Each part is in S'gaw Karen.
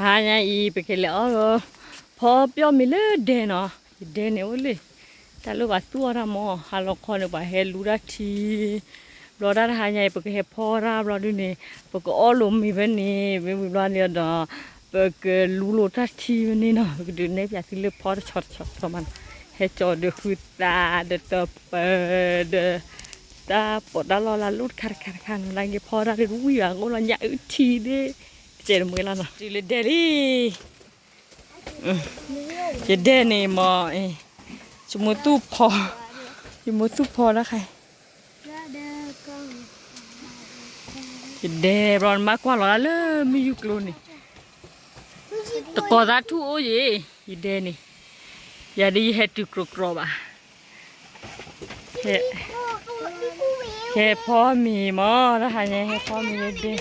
ဟါညါအံၤ ပကလဲၤအီၣ်ဖီပျီၢ်မ့ၤလၢဒဲနီၤ, ယဒဲန့ၣ်အိၣ်လၢ တၢ်လၢပှၤသူၣ်အီၣ်တၢ်မီၤ ဟါလီၤခီန့ၣ် ပှၤဟဲလူတၢ်ထံ ဘျီတၢ်တဟါညါအံၤ ပကဟဲဖီတၢ်ဘျီဒုန့ၣ် ပကအီၣ်လိာ်မ့ၤဖဲန့ၣ် မ့ၢ်ဝံၤဘျီန့ၣ်ဒီး ပကလူလိာ်တၢ်ထံဖဲန့ၣ်နီၤ, ပကဒုးနဲၣ်ပၠးသုလၢဖီတဆီတဆီတဆီမးနီၤ, ဟဲကၠီဒီးဃုသးဒီးတပၢၤဒီး တၢ်ပီးတၢ်လီၢ်လၢလိၣ်တခါတခါတခါနီၤ, လၢက့ၤဖီတၢ်ဒုးတဝံၣ်ဘၣ် ကအိၣ်လီၤညၣ်အုၣ်ထံဒီး ကစဲးတမှဲလီၤနီၤ, တုၤလၢဒဲလံ ယဒဲန့ၣ်မ့ၢ် ယမိၢ်သူၣ်ဖီ, ယမိၢ်သူၣ်ဖီတၢ်ခါအံၤ, ယဒဲဘျီနမ့ၢ်ကွၢ်လီၤဒၣ်လၢမုၢ်ယူၢ်ကျိန့ၣ်, တကိးသးထူၣ်အိၣ်ယံၤ, ယဒဲန့ၣ်, ယၤဒ်ယဟဲတုၤကြီကြီဘၣ် ဟဲဖီမ့ၤမ့ၢ် တၢ်ဟါညါဟဲဖီမ့ၤလၢဒဲ,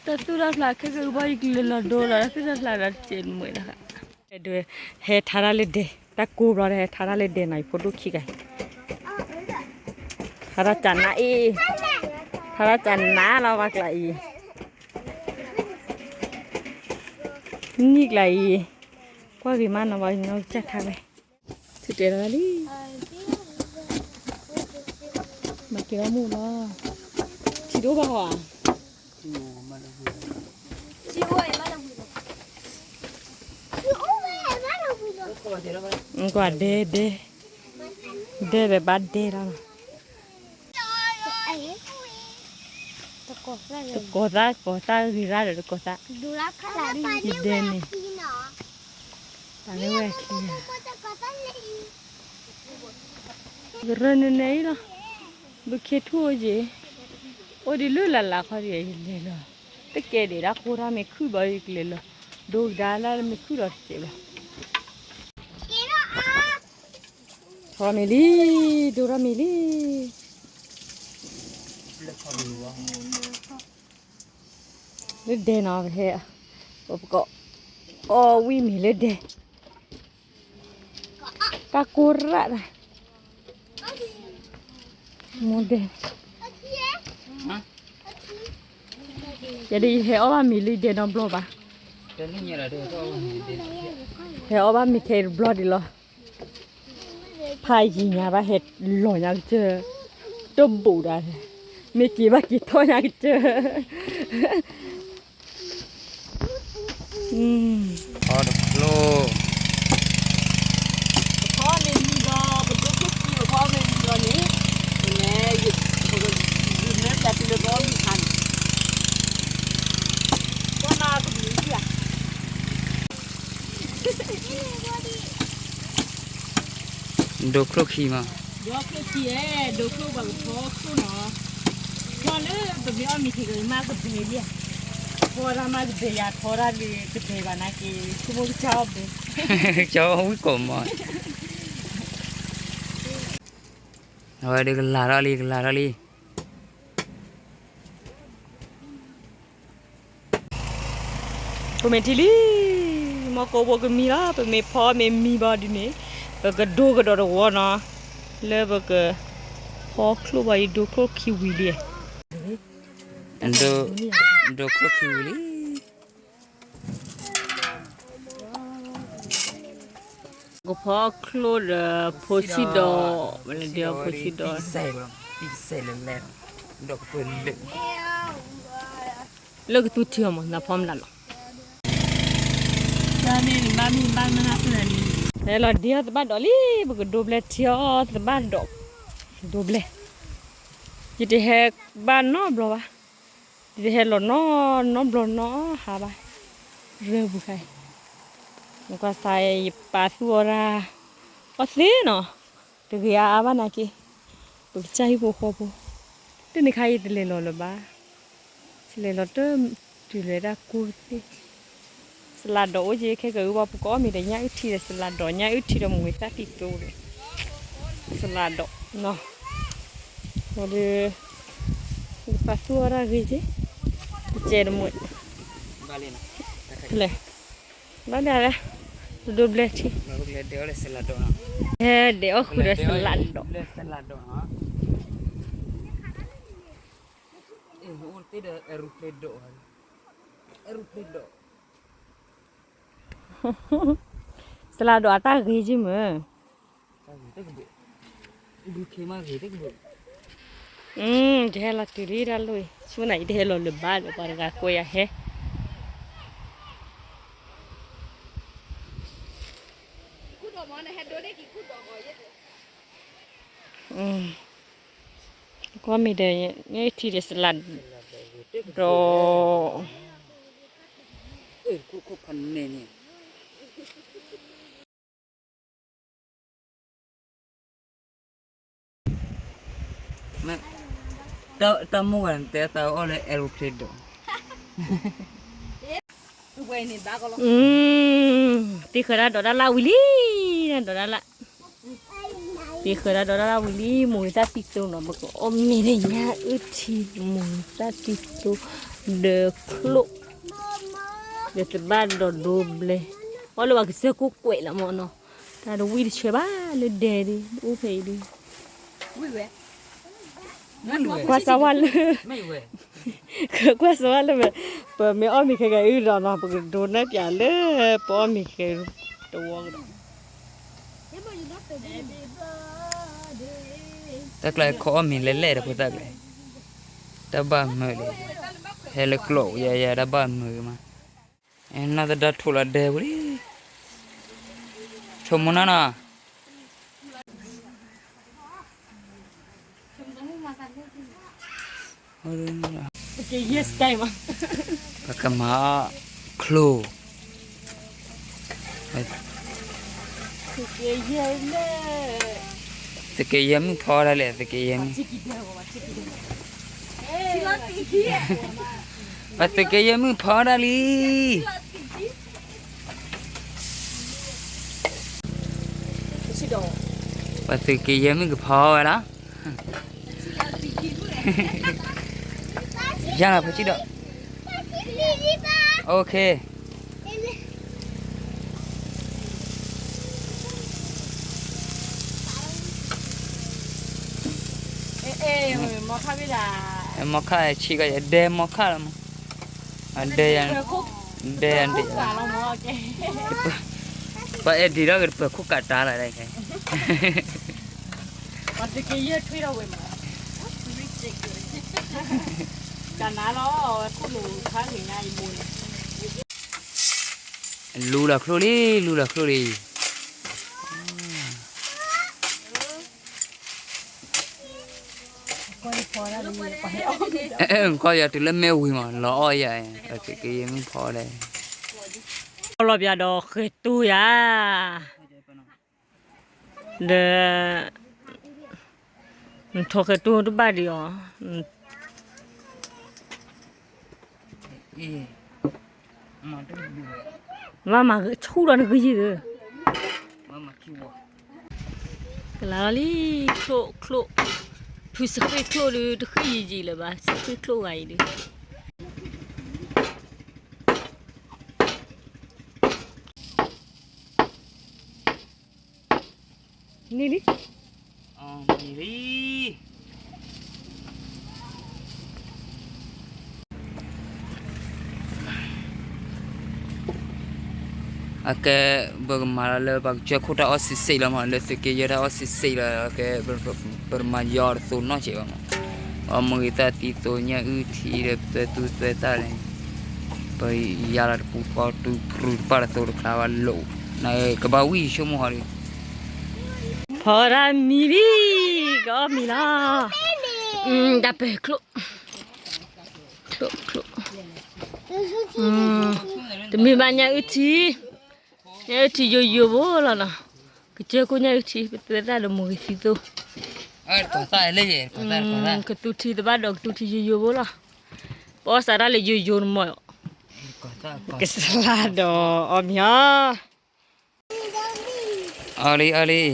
တၢ်သူၣ်တၢ်ဖျးခဲကဘီယူၢ်ကလၢၤလီၤဒိလီၤ တၢ်သူၣ်တၢ်ဖျးလီၤတစဲးတမှဲလီၤ, ဟဲထါတၢ်လၢဒဲ, တၢ်ကိးဘျီဒီးဟဲထါတၢ်လၢဒဲနီၤ ယဖိဒိၣ်ခံဂၤအံၤ, ထါတၢ်ကနါအ့ၣ်, ထါတၢ်ကနါလီၤဘၣ်ကျါအံၤ, နံၣ်ကျါအံၤ, ကွၢ်ဂ့ၤမးနီၤ ဘၣ်ညီကစၢ်ထါဝဲ ထုးတဲလီၤလံ, မၤက့ၤလီၤမုၢ်လီၤ, ထံတအိၣ်ဘၣ်ဟီဧါ, ကွၢ်ဒဲဒဲ, ဒဲဒီးဘၣ်ဒဲလီၤနီၤ, တကိးသၣ်ကိးသၣ်ဂ့ၤရၣ်ဒီးတကိးသၣ်, ယဒဲန့ၣ်, တၢ်လၢဝဲခံဂၤ ကရၢနနဲအံၤလီၤ, ဘုခ့ထူၣ်အိၣ်က့ၤ, အိၣ်ဒ်လၢလၢ်လၢ်ခီဒ်ယလဲၤလီၤ, တကဲဒံးဒၣ်ကိၢ်တၢ်မ့ၢ်ခုၣ်ဘၣ်ယကလဲၤလီၤ, ဒိကဒါလၢမ့ၢ်ခုၣ်ဒီးတစဲးဘၣ်, ထီမ့ၤလံ, ဒိထီၣ်မ့ၤလံ, လၢဒဲနီၤ ပဟဲ, ပက အီၣ်ဝံၣ်မ့ၤလၢဒဲ တၢ်ကိၢ်ရၣ်တၢ်, မိၢ်ဒဲ, ယၤဒ်ယဟဲအီၣ်ဘၣ်မ့ၤလၢဒဲနီတဘျီဘၣ်, ဟဲအီၣ်ဘၣ်မ့ၤခဲအံၤတဘျီဒံးလီၤ, ဖးယံၤညါဘၣ်ဟဲလီၤညါကစၢၢ်, တဘူးဒၣ်, မ့ၢ်က့ၤဘၣ်က့ၤထီၣ်ညါကစၢၢ် အီတဖျိ, ပဖီမ့ၤမံဒီး ပဒိၣ်ခိၣ်ခံ ပဖီမ့ၤမံဒီးန့ၣ်, ပလဲၤ, ပကဒုးနဲၣ်ပၠးသုလၢပအီၣ်မ့ၤခါန့ၣ်, ကွၢ်နၤကမံၤဧါ ဒိချိၣ်ခံမး, ဒိချိၣ်ခံဧဲ, ဒိချိၣ်ပှၤကဖီချိၣ်နီၤ, ဖီလၢပမ့ၢ်အီၣ်မ့ၤက့ၤကမၢ်ကဘဲလံ, ဖီတၢ်မၢ်ကဘဲယၤထီတၢ်လၢကဘဲဘၣ်နာ်က့ၤ ဆိကမိၣ်ကစၢ်အီၣ်ဘဲ, ကၠီဝံၣ်ကိးမး, အဝဲဒုးကလၤထီၣ်လံ ကလၤထီၣ်လံ ပမ့ၢ်ထံၣ်လံ, မီၢ်ကိးဘိကမံလီၤ, ပမ့ၢ်ဖီမ့ၤမံဘၣ်ဒ်န့ၣ်, ပကဒိကဒီးတဝီနီၤ, လၢပကဖီချိၣ်ဘၣ်အံၤ ဒိချိၣ်ခံဝံၤလံ, ဒိချိၣ်ခံဝံၤလံ. ကဖီချိၣ်ဒီးဖိဆံးဒီး, မ့ၢ်လၢဒ်အီၤဖိဆံးဒီး, လၢကသူထံအီၤမ့ၢ်နဖီမတၤလီၤ. ဟဲလီၤဒ်အီၤသဘၣ်ဒီးလံ, ပကဒိဘျဲထံအီၤသဘၣ်ဒီး, ဒိဘျဲ, ယတဟဲဘၣ်နီတဘျီဘၣ်. ယတဟဲလီၤနီ, နီတဘျီနီဟါဘၣ်, ရၢပူၤခါအံၤ, နကွၢ်စး ယပာ်သူၣ်အီၣ်တၢ်, အီၣ်သ့နီၤ, တဂ့ၤအါအါဘၣ်နာ်က့, ပကစၢ်ဟံၣ်ဖိဃီဖိ, တန့ၣ်ခါယတလဲၤလီၤလၢၤဘၣ်, ယလဲၤလီၤတၢ် တုၤလၢတၢ်ကိၢ်သ့ၣ် စလၤဒီးအိၣ်က့ၤခဲကဂုၢ်ဘၣ် ပကအီၣ်မ့ၤဒီးညၣ်အုၣ်ထံဒီးစလၤဒီး ညၣ်အုၣ်ထံဒီးမူဝဲသၣ်တံၢ်တိဒီး စလၤဒီးနီၤ, ဝဲဒၣ် ပာ်သူၣ်အီၣ်တၢ်ဂ့ၤက့ၤ တကဲတမူ, လဲၤ ဘၣ်ဒၣ်ဝဲ တဒိဘျဲထံ, ဟဲဒဲးအီၣ်ဃုာ်ဒီးစလၤဒီး အိၣ်တ့ၢ်ဒီးအရူၣ်ဖျဲးဒိၣ်ဝဲ, စလၢ်ဒီးအတၢ်ဂ့ၤကမ့ၢ်, ယဟဲလီၤတုၤလံတၢ်လီၢ်အံၤ, ဆူနၤအံၤတဟဲလီၤလၢၤဘၣ်ဒီး ပှၤတဂၤကွဲးယၤဟဲ ကွၢ်မ့ၢ်ဒီး န့ၣ်ထံၣ်ဒီးစလၢ်ဒီး တၢ်မိၢ်ဂၤတဲတၢ်အီၣ်လၢ aeroplane ဒီး သ့ဃၢၤတၢ်ဒီးတၢ်လၢ်ဝံၤလံ, တၢ်ဒီးတၢ်လၢ်, သ့ဃၢၤတၢ်ဒီးတၢ်လၢ်ဝံၤလံ, မိၢ်ဂ့ၤသၣ်သံသိနီၤ, ပကအီၣ်မ့ၤဒီးညၣ်အုၣ်ထံ, မိၢ်ဂ့ၤသၣ်သံသိ, ဒီးချိၣ်, ဒီးသဘၣ်ဒီးဒိဘျဲ, အီၣ်လၢပှၤကစၢၢ်ကိၣ်ကွဲးလီၤမၢ်နီၤ, တၢ်တဝံၣ်တဆၢဘၣ်လၢဒဲဒၣ်, အိၣ်ဖဲအံၤဒၣ် ကွၢ်စၢ်ဝါလၢ, ကွၢ်စၢ်ဝါလၢ, ပမ့ၢ်အီၣ်မ့ၤခဲကဲအုၣ်ဒီးနီၤ, ပကဒိးနဲၣ်ပၠးလၢ ပအီၣ်မ့ၤခဲတဝီကဒီး, တၢ်ကျါခီအီၣ်မ့ၤလဲၣ်လဲၣ်တဖိသၣ်ကျါ, တၢ်ဘၣ်မုာ်လံ, ဟဲလၢကျိာ်ယၤယၤ တၢ်ဘၣ်မုာ်မး, နီၢ်သဒါထိၣ်လီၤဒဲဝံၤလံ, ထိၣ်မူနၤနီၤ ပကမၤချိၣ်, သုးက့ယဲၢ်မုၣ်ဖီဒၣ်လဲၣ်, သုးက့ယဲၢ်မုၣ်, ပှၤသုးက့ယဲၢ်မုၣ်ဖီဒၣ်လံ ပှၤသုးက့ယဲၢ်မုၣ်ကဖီဝဲလီၤ, ယၤလီၤဖီဆံဒီး, OK, မီခါဆံးကယဲၢ် ဒဲမီခါလီၤမး, ဒဲယၤ, ဒဲယၤ, ပှၤအဲၣ်ဒိးဒီးကတပၢၤခိၣ်ကးတၢ်လီၤ, ကနၤလီၤ, လူလီၤချိၣ်လံ, လူလီၤချိၣ်လံ. ကီၢ်ယၤတုၤလၢမ့ၢ်ဝံၤမး လီၤအီၣ်ယၤ, ပသုးက့ယဲၢ်မုၣ်ဖီဒၣ်, လီၤပၠးဒီးဃဲၤတိၢ်ယၤ, ဒီး နထီၣ်ဃဲၤတိၢ်တဘၣ်ဒံးအီၤ, ဘၣ်မၤဆူၣ်ဒီးနဂ့ၤယဲၢ်ဧၢ, ကလၤလီၤလံ, ချိၣ်ချိၣ်, ဖုစဃ့ၢ်ချိၣ်ဒုး တဃ့ၢ်ယံာ်ယံာ်လၢၤဘၣ်, စဃ့ၢ်ချိၣ်ဂၤအံၤဒုး န့ၣ်လံ, န့ၣ်လံ. အကဲ ပကမၤလီၤလၢ ပှၤကစၢၢ်ခိၣ်တၢ်အီၣ်စံးစ့ၢ်လီၤမး, လၢသုးက့ယဲၢ်တၢ်အီၣ်စံးစ့ၢ်လီၤ, အကဲ ပတမၤယီၤတသိးနီၢ်ကဲးဘၣ်မး, အီၣ်မ့ၤဂ့ၤသၣ်သံသိးညၣ်အုၣ်ထံဒီး ပသူသွဲသၣ်လဲၣ်, ပယါလီၤတပူၤဃီ တုၤဖြူတပၣ်တသိးတချါဘၣ်လိာ်, နကဘၣ်ဝံၣ်ဆိကမိၣ်ဟီဒီး ဖီဒၣ်မံၤလံ, ကအီၣ်မံၤလီၤ, တၢ်ပဲာ်ချိၣ်, ချိၣ်ချိၣ်, တမ့ၢ်ဘၣ်ညၣ်အုၣ်ထံ, ညၣ်အုၣ်ထံယိယိဖိလီၤနီၤ, ကစၢၢ်ခိၣ်ညၣ်အုၣ်ထံ ပသွဲသၣ်ဒီးမိၢ်ဂ့ၤသံသိး, ကသူထံတဘၣ်ဒီးကသူထံယိယိဖိလီၤ, ပအီၣ်စးတၢ်လၢယိယိနမီၢ်, ကစလၢ်ဒီးအီၣ်မံၤအီၤ အီလံ အီလံ. အီၣ်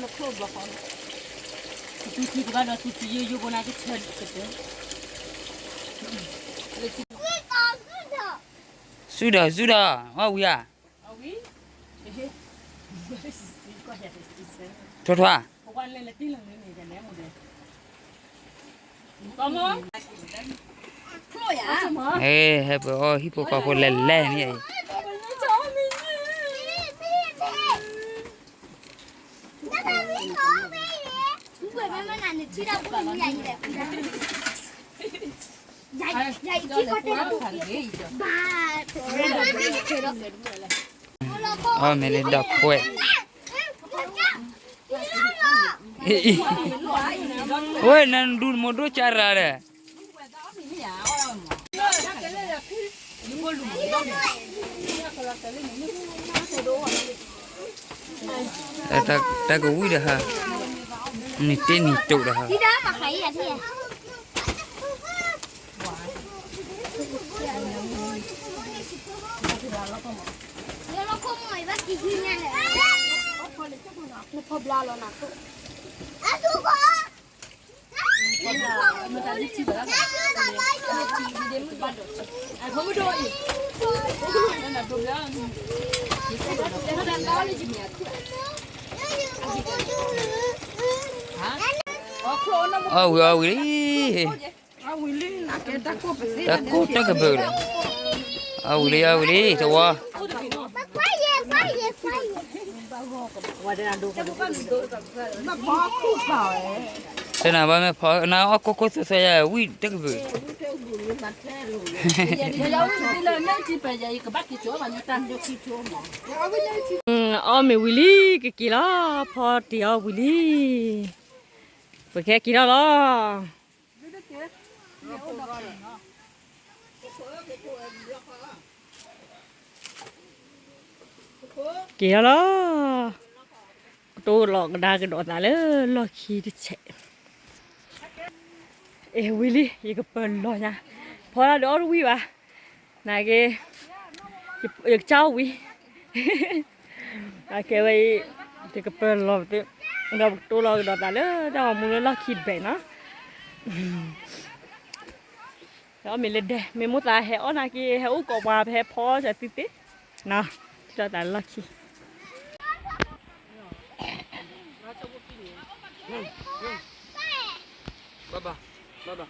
လၢခိၣ်ဘျီဃီ, ကသူထံကဘၣ်ဒီးသူထံယိယိဖိနၤကဆၢကတၢၢ်, က စုဒီး စုဒီး အီၣ်ဝံၤဧါ. ထွဲထွဲ. ဟဲပှၤအီၣ်ဟံၣ်ဖိဃီဖိလဲၤလဲၤန့ၣ်အံၤ. အီၣ်မ့ၤလၢဒီးခွဲး. ဝဲနဒူၣ်မိၢ်ဒိၣ်ကၢ်ရၤဒီး တၢ်ကဝံၣ်ဒီးဟါ, နတ့နံၤတိာ်ဒီးဟါ. အီၣ်ဝံၤအီၣ်ဝံၤလံ. တၢ်ကိၢ်တၢ်ကဘုးဒီး, အီၣ်ဝံၤလံ အီၣ်ဝံၤလံ တဝီ. တနၤဘၣ်မ့ၢ်ဖီ နအီၣ်ကိၢ်ကိၢ်သွဲသွဲယၤ ဝံၣ်တၢ်ကဘုး. အီၣ်မ့ၤဝံၤလံ ကက့ၤလီၤ, ဖီတ့ၢ်အီၣ်ဝံၤလံ, ပကဟဲက့ၤထီၣ်လီၤ. က့ၤထီၣ်လီၤ. ကတိၤလီၤကဒါကဒီးသးလၢလီၢ်ခံတဆဲး. အဲ ဝံၤလံ ယကပၢၤလီၤညါ, ဖီလၢဒုးအီၣ်တဝံၣ်ဘၣ်, နာ်က့, ယကစၢ်အီၣ်ဝံၤ, အကဲဝဲအံၤ, ယကပၢၤလီၤပသ့, ဒီးပကတိၤလီၤကဒီးသးလၢတၢ်ဂီၤမူလၢလီၢ်ခံတဘ့ၣ်နီၤ. အီၣ်မ့ၤလၢဒဲ မ့ၢ်မိၢ်သးဟဲအီၣ်နာ်က့ ဟဲအိၣ်ကိးပှၤ ပဟဲဖီစၢၤသ့သ့, ထံၣ်လီၤသးလၢလီၢ်ခံ. ဘၣ်ဘၣ်, ဘၣ်ဘၣ်.